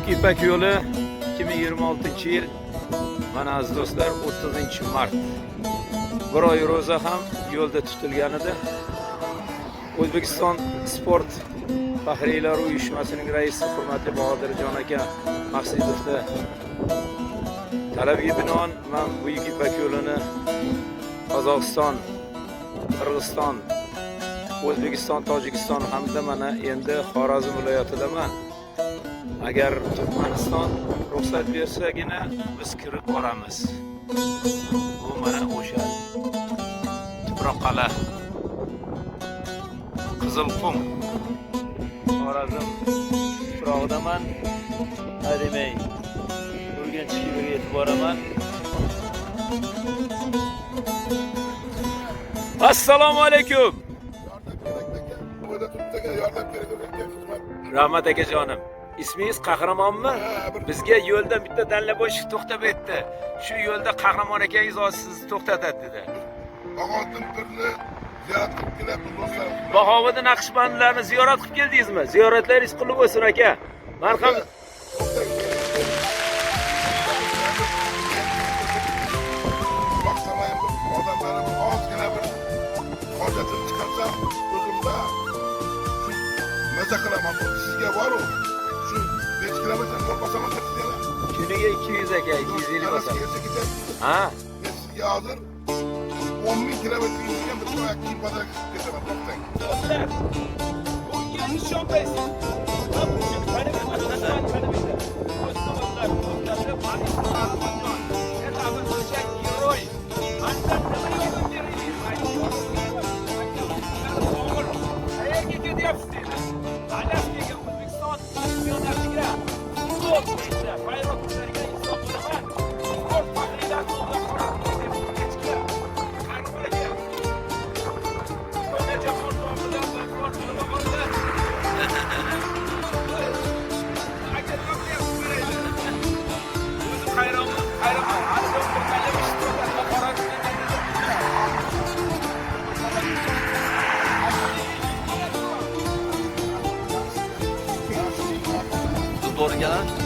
Buyuk Ipak yo'li 2026-yil, mana, aziz do'stlar, 30 mart. Bir oy ro'za ham yo'lda tutilgan edi. O'zbekiston sport faxriylari uyushmasining raisi hurmatli Bahodirjon aka Maqsidovni talabiga binoan man Buyuk Ipak yo'lini Qozog'iston, Qirg'iziston, O'zbekiston, Tojikiston hamda mana endi Xorazm viloyatidaman. Agar Turkmaniston ruxsat bersagina, biz kirib boramiz. Bu mana o'sha Tuproqqal'a, Qizilqum, Xorazm tuprog'idaman. Hademay Urganch Xivaga yetib boraman. Assalomu alaykum. Yordam kerak aka. Bo'da turibdi aka, yordam kerak aka, xizmat. Rahmat, akajonim. Ismingiz Qahramonmi? Ha, bir Bizga yo'lda bitta dallabosh to'xtab etdi. Shu yo'lda Qahramon akangiz hozir sizni to'xtatadi, dedi. Bag'otin pirni ziyorat qilib kelyapmiz, do'stlarim. Bahovuddin Naqshbandlarni ziyorat qilib keldingizmi? Ziyoratlaringiz qulluq bo'lsin, aka. Man ham Boqsam bir odamlarni bir ozgina bir hojatini chiqarsam o'zimda shu maza qilaman. Sizga boru shu 5 kilometr yo'l bosaman sizga. Kuniga 200, aka, 250 bosaman. Kelsa ketyapsiz. Ha? Men sizga hozir 10 ming kilometr yurgan bitta oyoq kiyim pazarga chiqib ketaman, to'xtang. Do'stlar, bunga ishonmaysiz. Герой. Mandan nima yordam beraylik? Qayerga ketyapsiz, deydi. Alyaskaga, O'zbekiston chempionatiga futbol bo'yicha bayroq ko'targan inson bo'laman. Sport faxriylar klubi Xorazmga deb Urganchga. Qahramon aka. Jahon tog'idan Baquvvat qilib. Aka, nima qilyapsiz, qarayli. O'zim hayronman, hayronman. Hali bir tanlab ish to'xtatma, Xorazmga. To'g'ri kelar.